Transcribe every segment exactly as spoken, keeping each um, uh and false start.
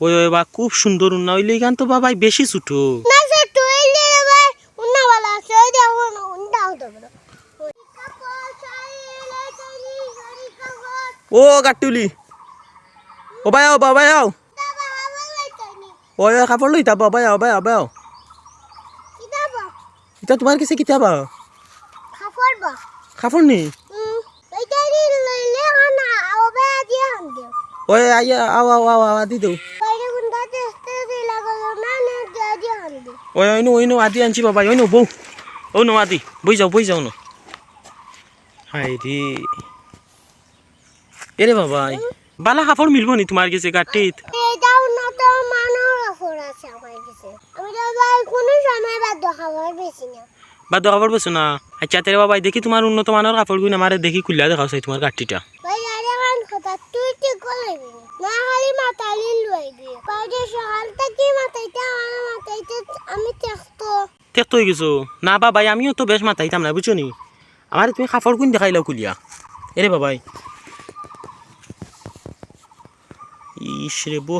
ওই, ওই বা, খুব সুন্দর উন্না অইলে, ইখান তো বাবাই বেশি ছোট। না, ছোট অইলে রে ভাই, উন্না ভালা আছে, ওই দেখো না, উন্না হতো না। ও গাট্টুলি, ও ভাই আও, বাবাই আও। ওই, ওই, কাপড় লইতা, বাবাই আও, বাবাই আও, বাবাই আও। ইটা তোমার গেছে কিতা বা? কাপড় বা। কাপড় নি? হুম। ইটা নি লইলে না, ও ভাই আদি আন দেও। ওই, আইয়া, আও, আও, আও, আও, আদি দেও। বাইরে কোনটা দেখতে দিলা গো, না, না, আদি আন দেও। ওই, ওই নু, ওই নু, আদি আনছি বাবাই, ওই নু, বউ। ও নু, আদি, বই যাও, বই যাও নু। হায় রে। এরে বাবাই, বালা কাপড় মিলবো নি তোমার গেছে গাট্টিত? এটা উন্নত মানর কাপড় আছে আমার গেছে। আমি তো ভাই কোনো সময় বাদ কাপড় বেশি না। বাদ কাপড় বেশো না? আচ্ছা, তেরে বাবাই, দেখি তোমার উন্নত মানর কাপড় গুইন আমারে দেখি খুলিয়া দেখাও চাই তোমার গাট্টিটা। ভাই, আরে আমার কথা তুই ঠিক করে দিবি। না খালি মাথালি লইবি। বাইরে সকাল থাকি মাথাইতে আমার মাথাইতে আমি তেক্ত। তেক্ত অই গেছো? না বাবাই, আমিও তো বেশ মাথাইতাম না, বুঝছো নি? আমারে তুমি কাপড় গুইন দেখাইলাও খুলিয়া। এরে বাবাই। ইস রে বো।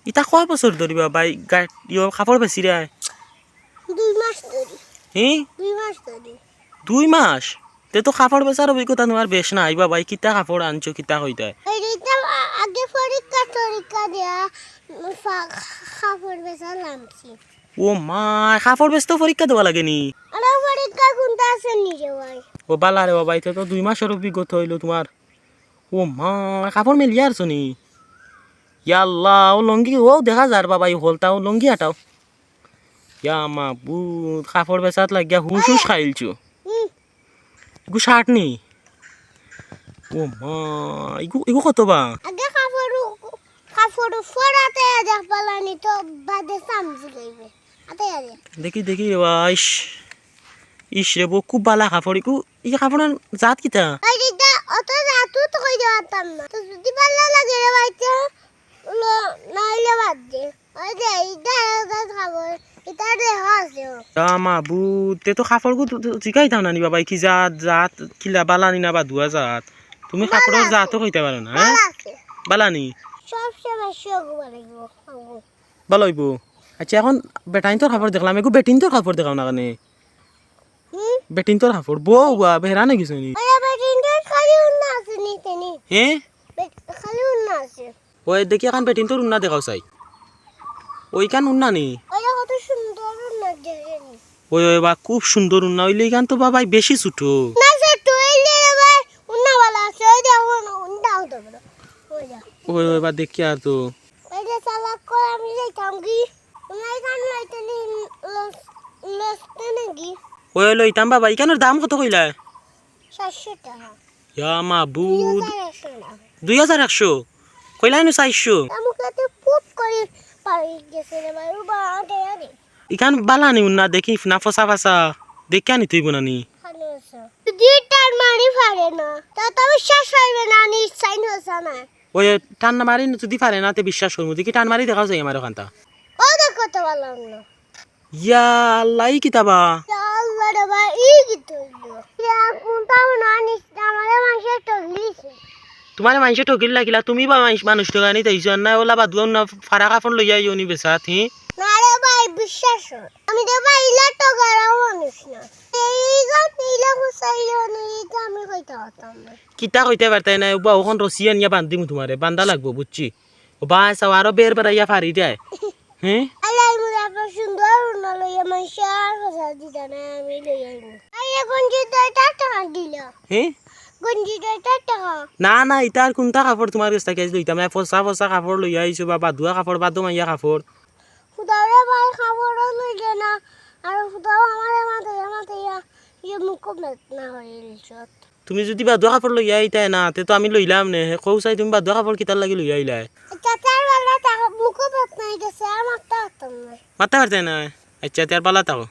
ইতা কয় বছর ধরি বাবাই গা-, ইয়ো কাপড় বেচিরায়? দুই মাস ধরি। হি? দুই মাস ধরি। দুই মাস? তে তো কাপড় বেচার অভিজ্ঞতা তোমার বেশ নাই বাবাই, কিতা কাপড় আনছো, কিতা কইতায়? এইটা আ-, আগে পরীক্ষা টরীক্ষা দেয়া, উম, ফা-, কাপড় বেচা লামছি। ও মা, কাপড় বেচতেও পরীক্ষা দেওয়া লাগে নি? আরে পরীক্ষা কোনটা আছে নি রে ভাই? ও বালা রে বাবাই, তে তো দুই মাসর অভিজ্ঞতা অইলো তোমার। ও মা, কাপড় মেলিয়া আরছো নি? ইয়াল্লা, ও লুঙ্গি, ও দেখা যার বাবাই, হলতা ও লুঙ্গি আটাও। ইয়া মাবুদ, কাপড় বেচাত লাগিয়া হুশ হুশ খাইলছো। হুম। ইগু শার্ট নি? ও মা, ইগু, ইগু কত বা? আগে কাপড়, কাপড় ফরাতে দেখবালানি তো বাদে সামজি লইবে। আতে আরে। দেখি, দেখি, ওয়া, ইস। ইস রে বো, খুব বালা কাপড়। ইগু, ই কাপড়র জাত কিতা? এই যে ইটা অত জাতও তো কই দিতাম না। তো যদি বালা লাগে রে ভাই, তো লো, নাইলে বাদ দে। ওই যে, ইটা, ইটা খাবো, ইটা দেখা আছে ও। তা মাবুদ, তে তো কাপড়গু তো, তো জিকাইতাম না নি বাবাই, কি জাত, জাত, কিলা বালানি না বাদুয়া জাত। তুমি বালা কাপড়র আছে। জাতও কইতা পারো না, হ্যাঁ? বালা আছে। বালানি? সব সময় শোক বানাইবো, খাবো। বালা অইবো। আচ্ছা, এখন বেটাইন্তর কাপড় দেখলাম, এগু বেটিন্তর কাপড় দেখাও না কেনে? হুম? বেটিন্তর কাপড়, বউ বা, বেহরান অই গেছো নি? ওই বেটিন্তর খালি উন্না আছে নি, তেনি। হ্যাঁ? বে-, খালি উন্না আছে। ওই দেখি, এখন বেটিন্তর উন্না দেখাও চাই। ওইখান উন্না নি? ওই যে কত সুন্দর উন্না দেখে নি। ওই, ওই বা, খুব সুন্দর উন্না অইলে, ইখান তো বাবাই বেশি ছোট। না, ছোট অইলে রে ভাই, উন্না বালা আছে, ওই দেখো না, উন্না হতো না। ওই দেখো। ওই, ওই বা, দেখি আর তো। ওই যে চালাক করে আমি যাইতাম কি? উন্না ইখান লইতে নি, লস-, লসতে নাকি? ওই, ওই লইতাম বাবা, ইখানর দাম কত কইলা? সাতশো টাকা। ইয়া মাবুদ। দুই হাজার একশো টাকা। দুই হাজার একশো? কইলায় নু চাইরশো। আমুকে তো পুপ করি পারি গেছে রে ভাই, ও বাবা, দে, দে। ইখান বালা নি উন্না দেখি না ফসা ফসা। দেখিয়া নিতে অইবো না নি? ভালো আছে। যদি টান মারি পারে না, তা তো বিশ্বাস অইবে না, নি চাইন হসা না। ওই টান না মারি যদি পারে না, তে বিশ্বাস করমু। দেখি টান মারি দেখাও চাই আমার ওখানটা। ও দেখো তো ভালো না। ইয়া আল্লাহ, ই কিতা বা? ইয়া আল্লাহ রে ভাই, ই কিতা অইলো? ইয়া কোনটা না নিস, আমারে মানষে ঠগিলিছে। তোমারে মানষে ঠগিল লাগিলা, তুমি বা মানষ, মানুষ ঠগানি তাইছো আর না, ওলা বাদুয়া না ফাড়া কাপড় লইয়া আইও নি বেচাত, হি? না রে ভাই, বিশ্বাস কর। আমি তো ভাই ইলা ঠগারা মানুষ না। এই গান ইলা হুসাইও নি, ইটা আমি কইতে পারতাম না। কিতা কইতে পারতায় না, ওবা ওখান রশি আনিয়া বান্ধিমু তোমারে, বান্ধা লাগবো, বুঝছি? ও বা, চাও, আরো বের বেড়াইয়া ফাড়ি দেয়। হ্যাঁ? আলাই মুরা আপনার সুন্দর উন্না লইয়া মাইশার কথা দিতা না, আমি লইয়া আইমু। আরে গঞ্জি দুইটা টাকা দিল। হ্যাঁ? গঞ্জি দুইটা টাকা। না, না, ইতার কোনটা কাপড় তোমার গেছ থাকি আইজ লইতাম না? ফসা ফসা কাপড় লইয়া আইছো বা বাদুয়া কাপড়, বাদো মাইয়া কাপড়। খুদারে ভাই কাপড়ও লইলে না, আর খুদাও আমারে মাথাইয়া মাথাইয়া ইয়ে মুখ বেদনা করে দিছত। তুমি যদি বাদুয়া কাপড় লইয়া আইতায় না, তে তো আমি লইলাম নে। হে কও চাই তুমি বাদুয়া কাপড় কিতার লাগি লইয়া আইলায়? চাচার বেলা তার মুখও বেদনা হয়ে গেছে, আর মারতে পারতাম না। মারতে পারতে না? আচ্ছা, তে আর বালা থাকো।